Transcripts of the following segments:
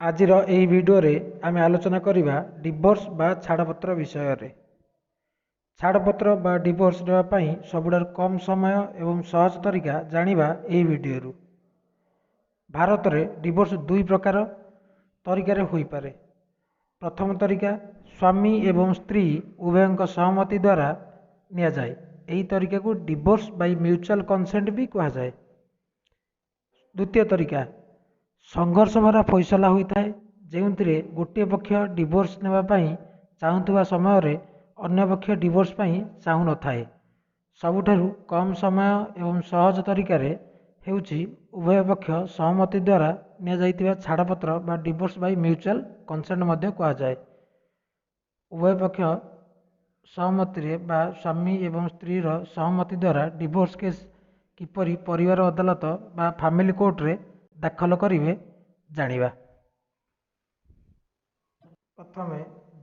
ଆଜିର ଏହି ଭିଡ଼ିଓରେ ଆମେ ଆଲୋଚନା କରିବା ଡିଭୋର୍ସ ବା ଛାଡ଼ପତ୍ର ବିଷୟରେ। ଛାଡ଼ପତ୍ର ବା ଡିଭୋର୍ସ ନେବା ପାଇଁ ସବୁଠାରୁ କମ୍ ସମୟ ଏବଂ ସହଜ ତରିକା ଜାଣିବା ଏହି ଭିଡ଼ିଓରୁ। ଭାରତରେ ଡିଭୋର୍ସ ଦୁଇ ପ୍ରକାର ତରିକାରେ ହୋଇପାରେ। ପ୍ରଥମ ତରିକା ସ୍ୱାମୀ ଏବଂ ସ୍ତ୍ରୀ ଉଭୟଙ୍କ ସହମତି ଦ୍ୱାରା ନିଆଯାଏ। ଏହି ତରିକାକୁ ଡିଭୋର୍ସ ବାଇ ମ୍ୟୁଚୁଆଲ୍ କନସେଣ୍ଟ ବି କୁହାଯାଏ। ଦ୍ୱିତୀୟ ତରିକା ସଂଘର୍ଷ ଭରା ଫଇସଲା ହୋଇଥାଏ, ଯେଉଁଥିରେ ଗୋଟିଏ ପକ୍ଷ ଡିଭୋର୍ସ ନେବା ପାଇଁ ଚାହୁଁଥିବା ସମୟରେ ଅନ୍ୟ ପକ୍ଷ ଡିଭୋର୍ସ ପାଇଁ ଚାହୁଁନଥାଏ। ସବୁଠାରୁ କମ୍ ସମୟ ଏବଂ ସହଜ ତରିକାରେ ହେଉଛି ଉଭୟ ପକ୍ଷ ସହମତି ଦ୍ୱାରା ନିଆଯାଇଥିବା ଛାଡ଼ପତ୍ର ବା ଡିଭୋର୍ସ ବାଇ ମ୍ୟୁଚୁଆଲ୍ କନସେଣ୍ଟ ମଧ୍ୟ କୁହାଯାଏ। ଉଭୟ ପକ୍ଷ ସହମତିରେ ବା ସ୍ୱାମୀ ଏବଂ ସ୍ତ୍ରୀର ସହମତି ଦ୍ୱାରା ଡିଭୋର୍ସ କେସ୍ କିପରି ପରିବାର ଅଦାଲତ ବା ଫ୍ୟାମିଲି କୋର୍ଟରେ ଦାଖଲ କରିବେ ଜାଣିବା। ପ୍ରଥମେ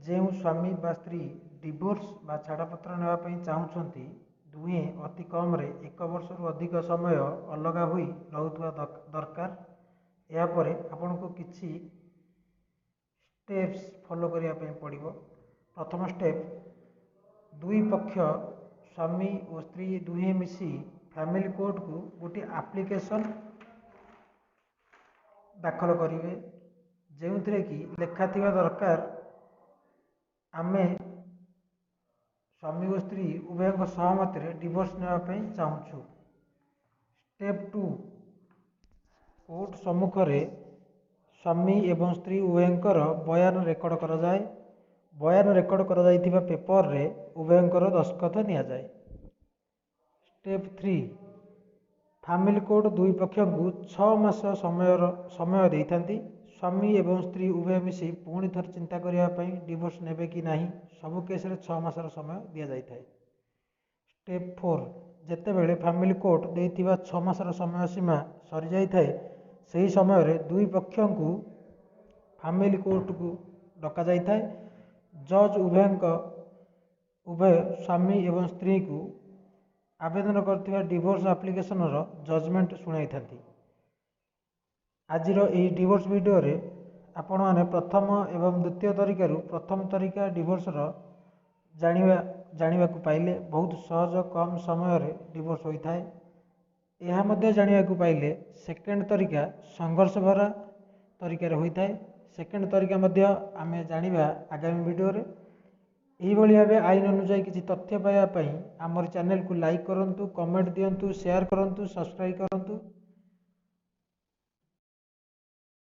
ଯେଉଁ ସ୍ୱାମୀ ବା ସ୍ତ୍ରୀ ଡିଭୋର୍ସ ବା ଛାଡ଼ପତ୍ର ନେବା ପାଇଁ ଚାହୁଁଛନ୍ତି, ଦୁହେଁ ଅତି କମ୍ରେ 1 ବର୍ଷରୁ ଅଧିକ ସମୟ ଅଲଗା ହୋଇ ରହୁଥିବା ଦରକାର। ଏହାପରେ ଆପଣଙ୍କୁ କିଛି ଷ୍ଟେପ୍ସ ଫଲୋ କରିବା ପାଇଁ ପଡ଼ିବ। ପ୍ରଥମ ଷ୍ଟେପ୍, ଦୁଇ ପକ୍ଷ ସ୍ୱାମୀ ଓ ସ୍ତ୍ରୀ ଦୁହେଁ ମିଶି ଫ୍ୟାମିଲି କୋର୍ଟକୁ ଗୋଟିଏ ଆପ୍ଲିକେସନ୍ ଦାଖଲ କରିବେ, ଯେଉଁଥିରେ କି ଲେଖା ଥିବା ଦରକାର ଆମେ ସ୍ୱାମୀ ଓ ସ୍ତ୍ରୀ ଉଭୟଙ୍କ ସହମତିରେ ଡିଭୋର୍ସ ନେବା ପାଇଁ ଚାହୁଁଛୁ। ଷ୍ଟେପ୍ 2, କୋର୍ଟ ସମ୍ମୁଖରେ ସ୍ୱାମୀ ଏବଂ ସ୍ତ୍ରୀ ଉଭୟଙ୍କର ବୟାନ ରେକର୍ଡ଼ କରାଯାଏ। ବୟାନ ରେକର୍ଡ଼ କରାଯାଇଥିବା ପେପରରେ ଉଭୟଙ୍କର ଦସ୍ତଖତ ନିଆଯାଏ। ଷ୍ଟେପ୍ 3, ଫ୍ୟାମିଲି କୋର୍ଟ ଦୁଇ ପକ୍ଷଙ୍କୁ 6 ମାସ ସମୟ ଦେଇଥାନ୍ତି। ସ୍ୱାମୀ ଏବଂ ସ୍ତ୍ରୀ ଉଭୟ ମିଶି ପୁଣି ଥରେ ଚିନ୍ତା କରିବା ପାଇଁ ଡିଭୋର୍ସ ନେବେ କି ନାହିଁ। ସବୁ କେସ୍ରେ 6 ମାସର ସମୟ ଦିଆଯାଇଥାଏ। ଷ୍ଟେପ୍ 4, ଯେତେବେଳେ ଫ୍ୟାମିଲି କୋର୍ଟ ଦେଇଥିବା 6 ମାସର ସମୟ ସୀମା ସରିଯାଇଥାଏ, ସେହି ସମୟରେ ଦୁଇ ପକ୍ଷଙ୍କୁ ଫ୍ୟାମିଲି କୋର୍ଟକୁ ଡକାଯାଇଥାଏ। ଜଜ୍ ଉଭୟ ସ୍ୱାମୀ ଏବଂ ସ୍ତ୍ରୀଙ୍କୁ ଆବେଦନ କରିଥିବା ଡିଭୋର୍ସ ଆପ୍ଲିକେସନର ଜଜମେଣ୍ଟ ଶୁଣାଇଥାନ୍ତି। ଆଜିର ଏହି ଡିଭୋର୍ସ ଭିଡ଼ିଓରେ ଆପଣମାନେ ପ୍ରଥମ ଏବଂ ଦ୍ୱିତୀୟ ତରିକାରୁ ପ୍ରଥମ ତରିକା ଡିଭୋର୍ସର ଜାଣିବାକୁ ପାଇଲେ। ବହୁତ ସହଜ, କମ୍ ସମୟରେ ଡିଭୋର୍ସ ହୋଇଥାଏ। ଏହା ମଧ୍ୟ ଜାଣିବାକୁ ପାଇଲେ ସେକେଣ୍ଡ ତରିକା ସଂଘର୍ଷ ଭରା ତରିକାରେ ହୋଇଥାଏ। ସେକେଣ୍ଡ ତରିକା ମଧ୍ୟ ଆମେ ଜାଣିବା ଆଗାମୀ ଭିଡ଼ିଓରେ। ଏହିଭଳି ଭାବେ ଆଇନ ଅନୁଯାୟୀ କିଛି ତଥ୍ୟ ପାଇବା ପାଇଁ ଆମର ଚ୍ୟାନେଲକୁ ଲାଇକ୍ କରନ୍ତୁ, କମେଣ୍ଟ ଦିଅନ୍ତୁ, ସେୟାର କରନ୍ତୁ, ସବସ୍କ୍ରାଇବ୍ କରନ୍ତୁ।